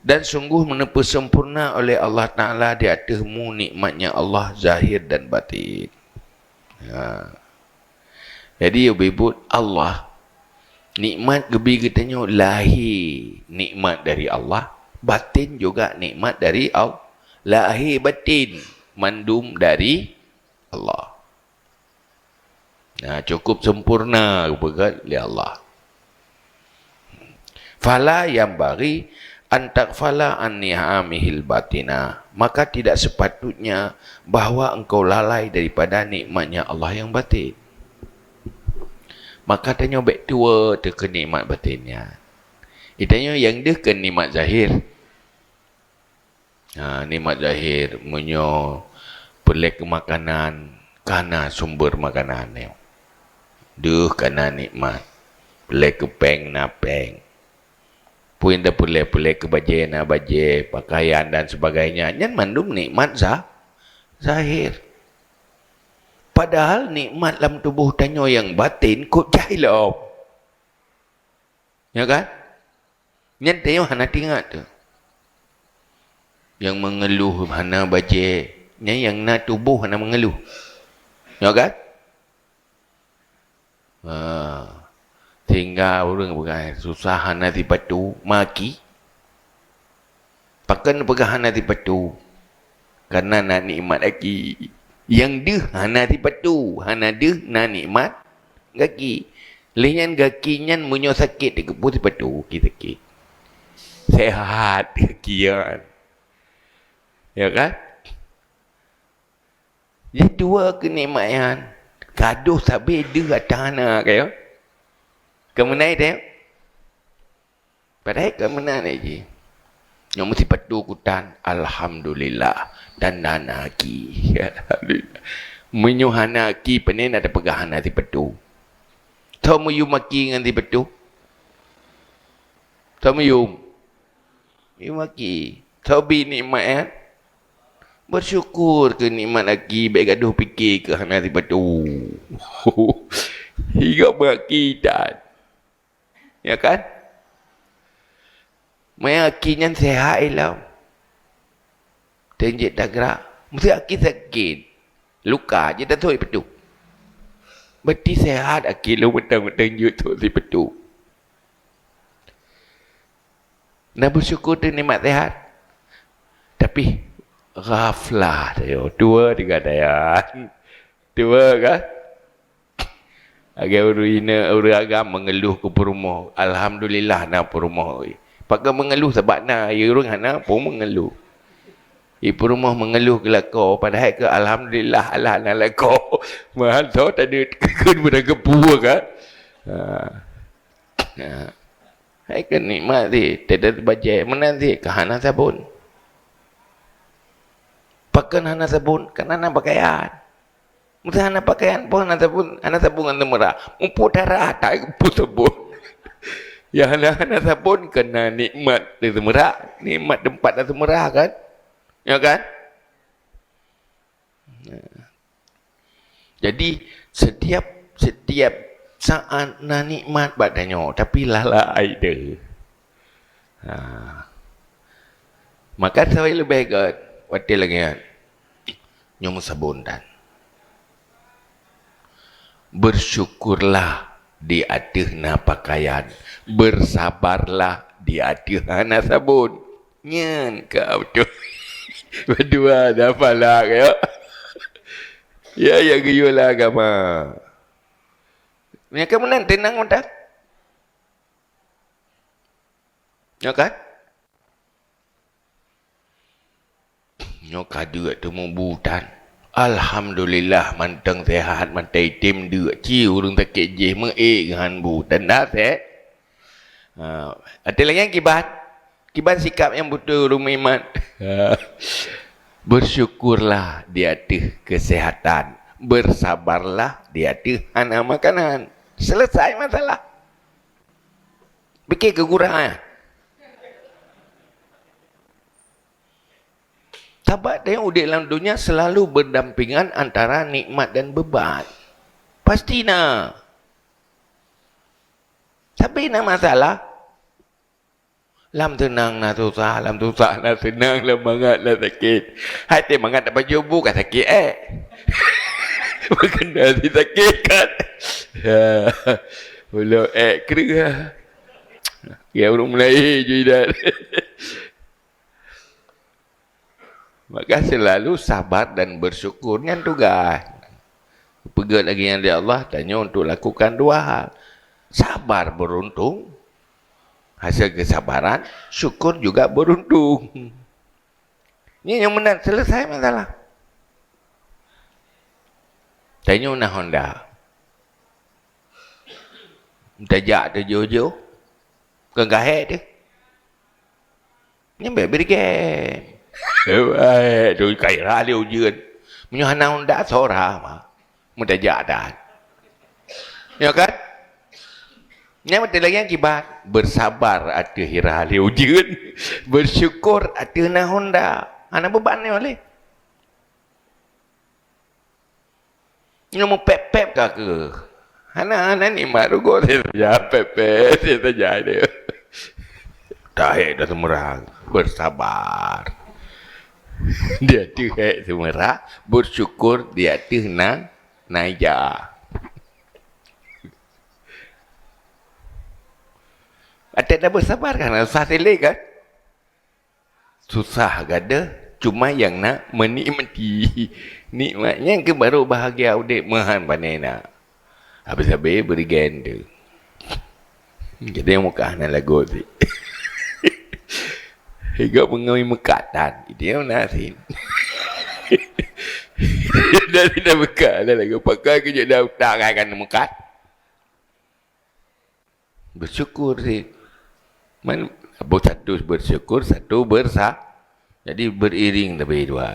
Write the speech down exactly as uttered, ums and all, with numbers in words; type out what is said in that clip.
Dan sungguh neupeusempurna oleh Allah Taala di ateuehmu nikmat-Nya Allah zahir dan batin. Ha. Jadi, ubibut Allah, nikmat geubi geutanyoe lahé nikmat dari Allah, batin juga nikmat dari Allah. Lahé batin mandum dari Allah. Nah, cukup sempurna geupeugah lé Allah. Fala yanbaghi an taghfala an ni'amihil batinah. Maka tidak sepatutnya bahwa engkau lalai daripada nikmat-Nya Allah yang batin. Maka tanyoe bék tuwo teuh keu nikmat batin nyan. Geutanyoe nyang deuh keu nikmat zahir. Ha, nikmat zahir, meunyoe peureulée keu makanan, ka na sumber makanan nyoe. Deuh ka na nikmat. Peureulée keu péng, na péng. Peue nyang tapeureulée, peureulée keu bajée, na bajée, pakaian dan sebagainya. Nyan mandum nikmat za-, zahir. Padahal nikmat lam tuboh tanyoe nyang batin kok jai lom. Ya kan? Nyan tanyoe hana teuingat teuh. Nyang meungeuluh hana bajée, nyan nyang na tuboh hana meungeuluh. Ya kan? Ha. Sehingga ureuëng peugah, "Susah hana sipatu, maki." Pakon peugah hana sipatu? Karena na nikmat aki. Nyang deuh hana sipatu, hana deuh na nikmat gaki. Lheueh nyan gaki nyan meunyoe sakét, teukeupue sipatu, gaki sakét. Sehat gaki nyan. Ya kan? Jituwo keu nikmat nyan. Gadoh sabe deuh atra hana kaya. Keumeunai teh. Padahai ka meunan lé jih. Nyoe meusipatu kutan, alhamdulillah. Dan hana aki. Alhamdulillah. Meunyoe hana aki, pane na tapeugah hana sipatu. Tho meuyum aki ngon sipatu. Tho meuyum. Meuyum aki. Tho bi nikmat nyan. Bersyukur keu nikmat aki, bék gadoh pike keu hana sipatu. Higa beu aki tan. Ya kan? Maya aki nyan sehat ilom. Teunjeuet tagrak. Meusti aki sakét. Luka jeuet tasôi patu. Berarti sehat aki lom meuteung-meuteung jeuet sôi patu. Na bersyukur teuh nikmat sehat. Tapi ghaflah tayo. Tuwo teuga dayan. Tuwo kan? Lagée ureuëng inong, ureuëng agam meungeuluh keu peurumoh. Alhamdulillah na peurumoh. Pakon meungeuluh sabab na, ureuëng hana pun meungeuluh. Di peurumoh meungeuluh keu lakoe, padahai keu alhamdulillah Allah na lakoe. Meuhan tho tadi keu beurangkapeue kan. Ha. Ha. Hai keu nikmat sih, tidak bajée meunan sih, keu hana sabon. Pakon hana sabon? Karena hana pakaian. Meusti hana pakaian pun hana sabon, hana sabon ngon seumeurah. Mupu darah tak mupu sabon. Ya hana, hana sabon keu na nikmat di seumeurah, nikmat teumpat na seumeurah kan? Ya kan? Nah. Jadi setiap, setiap saat na nikmat bak tanyoe, tapi lalai deh. Ha. Maka sabe leubeh gét watée lagée nyan. Nyoe meusabon tan. Bersyukurlah di ateueh na pakaian, bersabarlah di ateueh hana sabon. Nyan ka beutôi. Beudua dah palak ya. Ya, ya geuyue lah agama. Nyang ka meunan teunang mantong. Nyoe kan? Nyoe ka deuk teumubu tan. Alhamdulillah mantong sehat, mantong item deuk. Ci ureuëng sakét jih meuék geuhan bu. Tanda se-, ha, até lagée kiban. Kiban sikap nyang beutôi ureuëng meuiman. Bersyukurlah di ateueh kesehatan. Bersabarlah di ateueh hana makanan. Selesai masalah. Pikir keu gura, eh. Sabab tanyoe udeb lam donya selalu berdampingan antara nikmat dan beban. Pasti na. Tapi na masalah. Lam seunang na susah, lam susah na seunang, lam mangat na sakét. Hai teuh mangat tapajoh bu ka sakét, eh. Bukon na si sakét kan. Ya. Ulo, eh, kreueh. Ya, ureueng mulai juidat. Maka selalu sabar dan bersyukur nyan tugaih. Peugét lagée nyan lé Allah, tanyoe untuk lakukan dua hal. Sabar beruntung, hasil kesabaran, syukur juga beruntung. Nyan nyang meunan, selesai masalah. Tanyoe na Honda. Tajak teuh jiôh-jiôh. Kon ka hék teuh. Nyan bék beureugét. Éh, tu ka ira lé ujeuen. Meunyoe hana Honda, sora mah. Meutajak that. Ya kan? Nyan beutôi lagée nyan kiban. Bersabar ateueh ira lé ujeuen. Bersyukur ateueh na Honda. Hana beuban nyoe lé. Nyoe meupép-pép ka keuh. Hana, hana nikmat rugoe saja, pép-pép saja dia. Tahék dah seumeurah, bersabar. Di ateueh hék seumeurah, bersyukur di ateueh na, na ija. Até dah bersabar kan, susah silé kan? Susah gadôh, cuma nyang na meunikmati. Nikmat nyan keuh baru bahagia udép meuhan pané na. Habéh-habéh beureugét teuh. Jadi nyang meukah na lagot cit. Higa peungui meukat tan, itu nyang na cit. Dari dah meukat, dah lagot pakai keu jeuet dah utak kan meukat. Bersyukur cit. Man, satu bersyukur, satu bersa-, jadi beriring tapi dua.